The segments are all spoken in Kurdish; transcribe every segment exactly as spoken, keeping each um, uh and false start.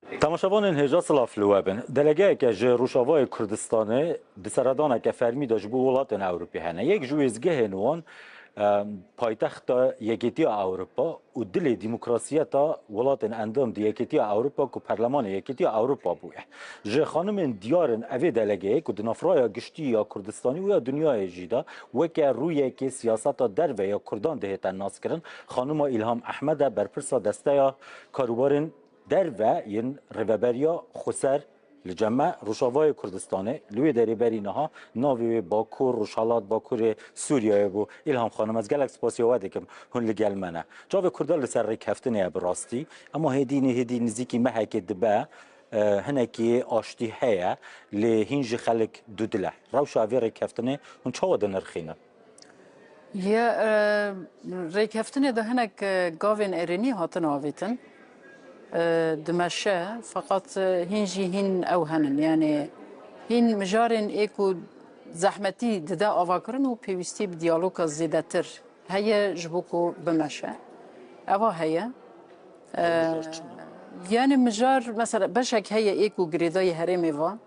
Temaşevanên hêja, silav li we bin. Delegeyeke ji Rojavayê Kurdistanê di seredaneke fermî de ji bo welatên Ewropî hene. Yek ji wêzgehên wan, e, paytexta Yekêtiya Ewropa û dilê demokrasiyeta welatên endam di Yekêtiya Ewropa ku Perlemanê Yekêtiya Ewropa bûye. Ji xanimên diyar in evê delegeyê ku di navxweya giştî ya Kurdistanî û ya dinyayê jî de weke rûyekê siyaseta derve ya Kurdan dihête naskirin, xanima Îlham Ehmed e, berpirsa Desteya Karûbarên Derve yên Rêveberiya Xweser li cem me Rojavayê Kurdistanê, li wê derê berî niha navê wê Bakur, Rojhelat, Bakurê Sûriyeyê bû. Îlham Xanim, ez gelek spasiya we dikim, hûn li gel me ne. Çavê Kurda li ser rêkeftinê ye bi rastî, ema hêdî hêdî nizîkî mehekê dibe, e, hinekî aştî heye, lê hîn jî xelk dudil e. Rewşa vê rêkeftinê hûn çawa dinirxînin? Ye, e, rêkeftinê de hinek, e, gavên erênî hatin avêtin. E, dimeşe, feqet, e, hîn jî hîn ew henin. Yanî hîn mijarên ê ku zehmetî dide avakirin û pêwîstî bi diyaloga zêdetir heye ji bo ku bimeşe. Eva heye. E, yanî mijar, mesela beşek heye ê ku girêdayî herêmê va,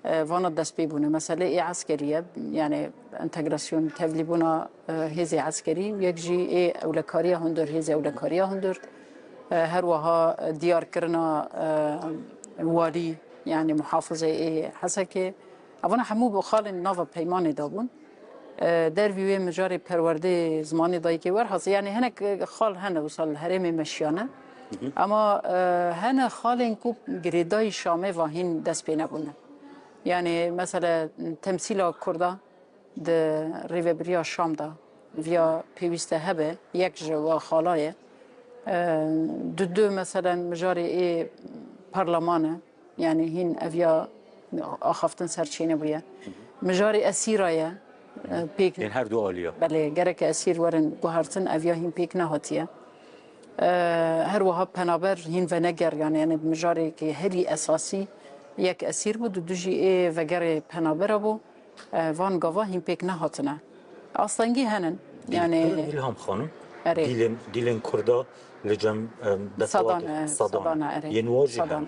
e, vana destpê bûne. Meselê ê eskerî ye, yanî entegrasyon, tevlîbûna, e, hêzê eskerî, yek jî ê ewlekariya hundir, hêzê ewlekariya hundir. E, her wiha diyarkirina, e, walî, yanî muhafizê ê Hesekê. Evana hemû bi xalên nava peymanê de bûn. E, dervî wê mijarê perwerdê zimanê dayikê werhasê. Yanî hinek xal hene wisa li herêmê meşiyane. Ama, e, hene xalên ku girêdayî Şamê va hîn dest pê nebûne. Yanî mesela temsîla Kurda di rêvebiriya Şam de viya pêwîste hebe, yek ji wa xala ye. E, du du meselen mijarê ê parleman e. Yanî hîn eviya axaftin ser çênebûye. Mijarê esîra ye. E, pêk Yên her du aliya. Belê, gereke esîr werin guhertin, eviya hîn pêk nehatiye. E, her wiha penaber hîn veneger, yanî, yanî mijareke herî esasî yek esîr bû, du du jî ê vegerê penabera bû. E, van gava hîn pêk nehatine. Astengî henin. Yanî Pir, Îlham Xanim, Erê. Dîlên, dîlên Kurda li cem, em, desthilatê Sadan e, Sadan e. Sadan e, erê. Yên wan jî Sadan henin.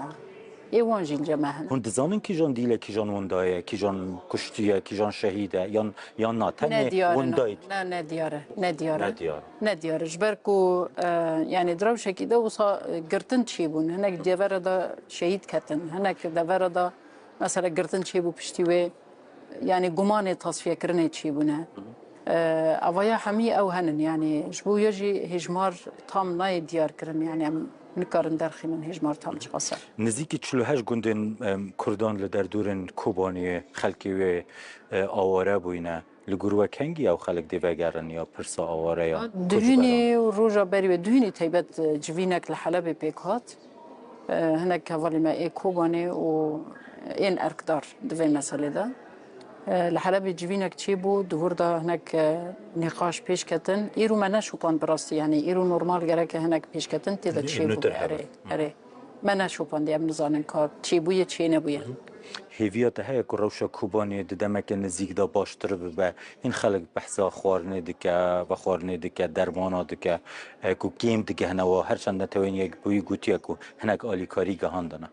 E. Ê wan jî li cem me henin. Hûn dizanin kîjan dîl e, kîjan winda ye, kîjan kuştiye, kîjan şehîd e, yan, yan na? Tenê Ne diyar e, windayî. Ne, ne diyar e. Ne diyar e. Ne diyar. Ne diyar e. Ji ber ku, e, yanî di rewşekî de wisa, e, girtin çêbûn. Hinek devera de şehîd ketin. Hinek devera de mesela girtin çêbû piştî wê. Yanî gumanê tasfiyekirinê çêbûne. E, avaya hemî ew henin, yanî ji bo ye jî hêjmar tam nayê diyar kirin, yanî em nikarin derxînin hêjmar tam çiqas e. Nizîkî çil û heşt gundên, em, Kurdan li derdorên Kobaniyê xelkê wê, e, aware bûyne. Li gor we kengî ew xelk dê vegerin ya pirsa awareya? Duhînê û roja berî wê, duhînê taybet, e, civînek li Helebê pêk hat. E, hinek hevalê me ê Kobanê û ên erkdar di vê meselê de. E, li Helebê civînek çêbû, di wir de hinek, e, nîqaş pêş ketin. Îro me neşopand bi rastî, yanî îro normal gereke hinek pêşketin tê de çêbû. Erê, erê. Me neşopandiye, em nizanin ka çêbûye, çê nebûye. Hêviya te heye ku rewşa Kobanê di demeke nizîk de baştir bibe? Hîn xelk behsa xwarinê dike, vexwarinê dike, dermana dike, e, ku kêm digihine we, her çend netewên Yekbûyî gotiye ku hinek alîkarî gihandine.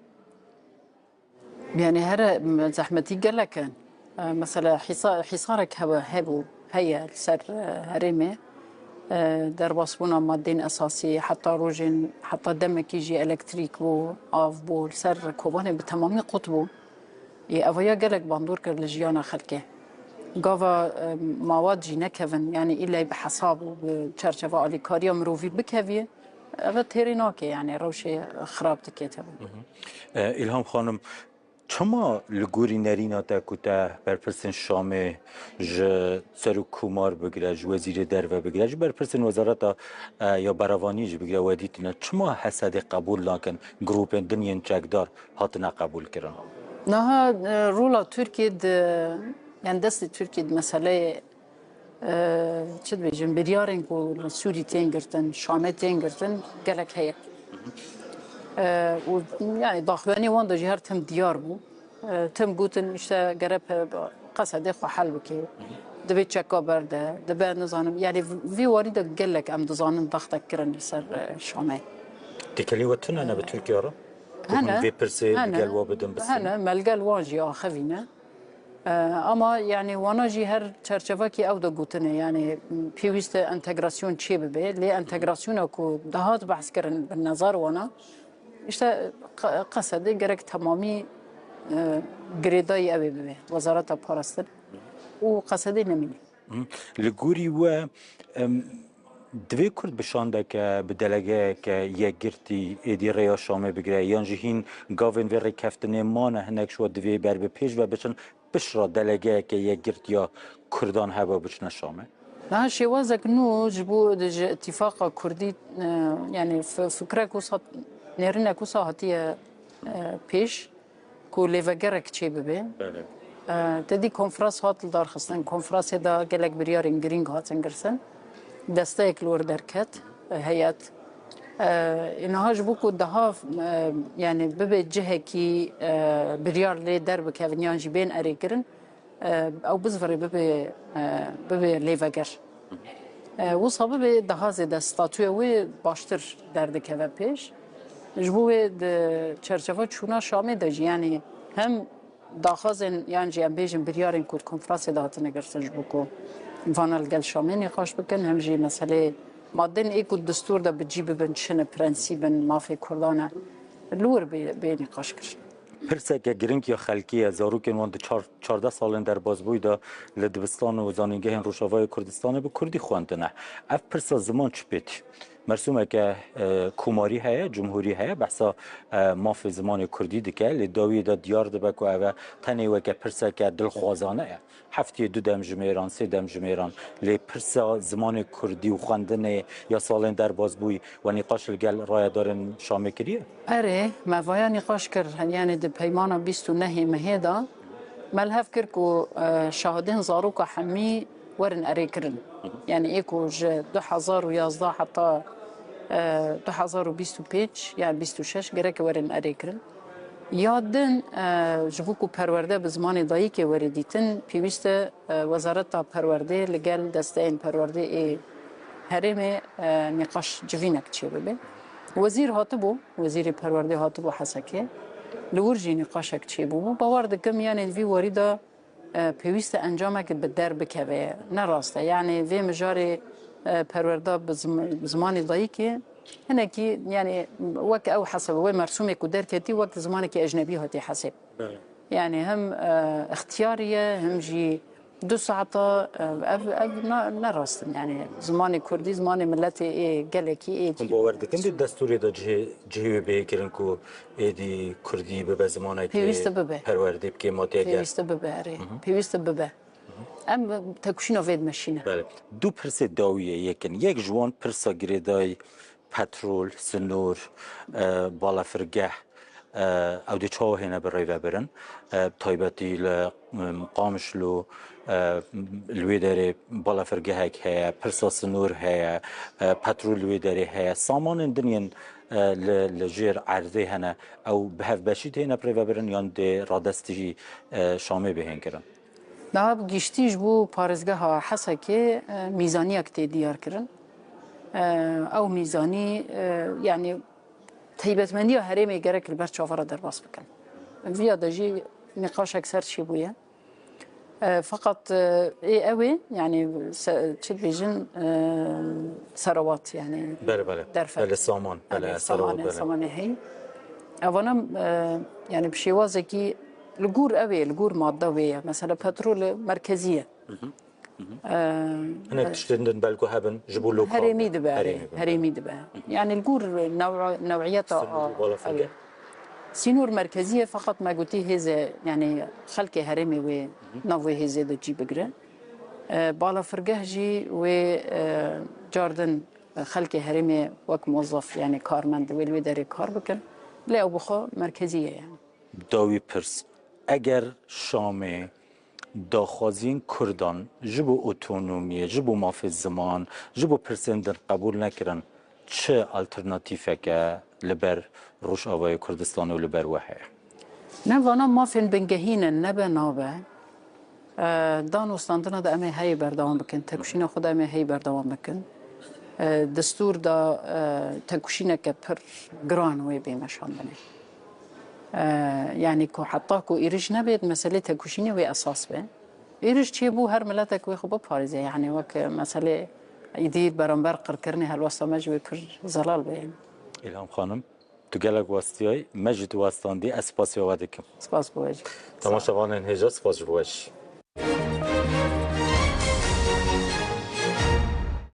Yanî here zehmetî gelek in. E, mesela hîsa-, hîsarek hebe-, hebû, heye li ser, e, herêmê. E, derbasbûna madeyên esasî, heta rojên, heta demekî jî elektrîk bû, av bû, li ser Kobanê bi temamî qut bû. Ê, ev ya gelek bandor kir li jiyana xelkê. Gava, e, mawad jî nekevin, yanî îlay bi hesab û bi çerçeva alîkariya mirovî bikevî, ev têrê nake, yanî rewşê xirab dike tevî. E, Îlham Xanim, çima li gorî nerîna te ku te berpirsên Şamê ji Serokkomar bigire, ji Wezîrê Derve bigire, ji berpirsên Wezareta, e, ya Berevaniyê jî bigire we dîtine, çima Hesedê qebûl nakin, grûpên din yên çekdar hatine qebûlkirin? Niha, e, rola Tirkiyê di, yani destê Tirkiyê di meseleyê, e, çi dibêjin, biryarên ku li Sûrî tên girtin, Şamê tên girtin, gelek heye. E, û yani daxuyanî wan de jî her tim diyar bû. E, tim gotin, işte, gere pe-, Qesedê xwe hel bike. Divê çeka berde, dibe nizanim. Yani vî warî de gelek em dizanin daxtek kirin li ser, e, Şamê. Têkelî we tune ne bi Tirkiye re? Ku hûn vê pirsê li gel we bidin, bistînin? Hene, me li gel wan jî axivîne. E, ama, yanî, wana jî her çerçevekî ew de gotine, yanî, pêwîst e entegrasyon çê bibe, lê entegrasyona ku dihat behs kirin bi nezar wana, işte, qe-, qesedê gerek temamî, e, girêdayî ew ê bibe, Wezareta Parastin û qesedê nemîne. Hı. Li gorî we, em, divê Kurd bi şandeke, bi delegeyeke yekgirtî êdî rêya Şamê bigire, yan jî hîn gavên vê rêkeftinê mane, hinek ji we divê ber bi pêş ve biçin, piştre delegeyeke yekgirtî ya Kurdan hebe biçine Şamê? Niha şêwazek nû ji bo di ji îtîfaqa Kurdî, e, yanî fi-, fikrek wisa, nêrinek wisa hatiye, e, pêş. Ku lêvegerek çê bibe. Belê. E, te dî konferans hat lidarxistin. Konferansê de gelek biryarên girîng hatin girtin. Desteyek li wir derket, e, heyet. E, niha ji bo ku daha, e, yanî bibe cihekî, e, biryar lê derbikevin yan jî bên erêkirin, e, ew bizvirê bibe, e, bibe lêveger. E, wisa bibe daha zêde statûya wê baştir derdikeve pêş. Ji bo wê di çerçeva çûna Şamê de jî, yanî hem daxwazên yan jî em bêjin biryarên ku di konferansê de hatine girtin ji bo ku vana li gel Şamê nîqaş bikin, hem jî meseleyê madên ê ku distûr de bi cî bibin çi ne, prensîb in, mafê Kurdan e, li wir bê, bê nîqaş kirin. Pirseke giring ya xelkê ye. Zarokên wan di çar, çardeh salên derbasbûyî de li dibistan û zanîngehên Rojavayê Kurdistanê bi kurdî xwendine. Ev pirsa ziman çi pê tê? Mersûmeke, e, komarî heye, cumhurî heye, behsa, e, mafê zimanê kurdî dike, lê dawiyê de diyar dibe ku ev e tenê weke pirseke dilxwazane ye. Heftiyê du demjimêran, sê demjimêran, lê pirsa zimanê kurdî û xwendinê ya salên derbasbûyî we nîqaş li gel rayedarên Şamê kiriye? Erê, me vaya nîqaş kir, yanî di peymana bîst û nehê mehê de me li hev kir ku, e, şahidên zaroka hemî werin erêkirin. Yanî ê ku ji du hezar û yazdeh heta, e, du hezar û bîst û pênc yan bîst û şeş gerek werin erêkirin. Ya din, e, ji bo ku perwerde bi zimanê dayikê were dîtin, pêwîst e, e, Wezareta Perwerdê li gel desteyên perwerdê ê herêmê, e, nîqaş civînek çêbibe. Wezîr hatibû, Wezîrê Perwerdê hatibû Hesekê. Li wir jî nîqaşek çêbûbû. Bawer dikim, yanî di vî warî de, e, pêwîst e encamek bi der bikeve. Ne rast e. Yanî vê mijarê, e, perwerda bi zim-, zimanê dayikê hinekî, yanî wek ew hesebe, wê mersûmê ku derketî wek zimanekî ecnebî hatî heseb. Belê. Yanî hem, e, ixtiyarî ye, hem jî du saeta, e, ev, ev ne, ne rast in. Yanî zimanê kurdî, zimanê miletê ê gelekî ê. Hûn bawer dikin di destûrê de cihê, cihê wê bihê kirin ku êdî kurdî bibe zimanekê, pêwîst e bibe, perwerdê bike, matiye ger? Pêwîst e bibe, erê. Hı hı. Pêwîst e bibe. Em tekoşîna vê dimeşîne. Belê. Du pirsê dawiyê yekin. Yek ji wan pirsa girêdayî petrol, sinor, e, balafirgeh, e, ew dê çawa hêne bi rêvebirin? E, taybetî li, em, Qamişlo, e, li wê derê balafirgehek heye, pirsa sinor heye, e, petrol li wê derê heye. Samanên din yên, e, li, li jêr erdê hene, ew bi hevbeşî têne bi rêvebirin yan dê radestî, e, Şamê bihên kirin? Daha bi giştî ji bo parêzgeha Hesekê, e, mîzaniyek tê diyar kirin. E, ew mîzanî, e, yanî taybetmendiya herêmê gerek li ber çava re derbas bikin. Viya de jî nîqaşek ser çêbûye. E, feqet, e, ê ew ê, yanî se-, çi dibêjin, e, serawat, yanî Belê, belê. Derfet. Belê, saman. Belê, belê, serawat, samanê, belê. Samanê heyî. Evana, e, yanî bi şêwazekî li gor ew ê, li gor madde wê ye. Mesela petrol merkezî ye. Hı hı. Hı hı. E, Hinek tiştên din belku hebin ji bo lokal herêmî dibe, herêmî dibe. Herêmî dibe. Hı hı. Yanî li gor new-, newiyeta Sînor û balafirgeh. Ew ê. Sînor merkezî ye, feqet me gotî hêzê, yanî xelkê herêmê wê, Hı hı. nav wê hêzê de cî bigire. E, balafirgeh jî wê, e, cardin, e, xelkê herêmê wek mozaf, yanî karmend wê li wê derê kar bikin. Lê ew bi xwe merkezî ye, yanî. Dawî pirs, eger Şamê daxwaziyên Kurdan ji bo otonomiyê, ji bo mafê ziman, ji bo pirsên din qebûl nekirin, çi alternatîfeke li ber Rojavayê Kurdistanê û li ber we heye? Ne vana mafên bingehîn in, nebe nabe. E, danûstandina de em ê heyî berdewam bikin, tekoşîna xwe de em ê heyî berdewam bikin. E, destûr de, e, tekoşîneke pir giran wê bê meşandinê. E, yanî ku heta ku êrîş nebe, meselê tekoşînê wê esas be. Êrîş çêbû, her miletek wê xwe biparêze. Yanî wek meselê îdî beramber qirkirinê helwesta me ji wê pir zelal be. Îlham Xanim, tu gelek westiyayî, me jî tu westandî, ez spasiya we dikim. Spas bo we jî. Temaşevanên hêja, spas ji bo we jî.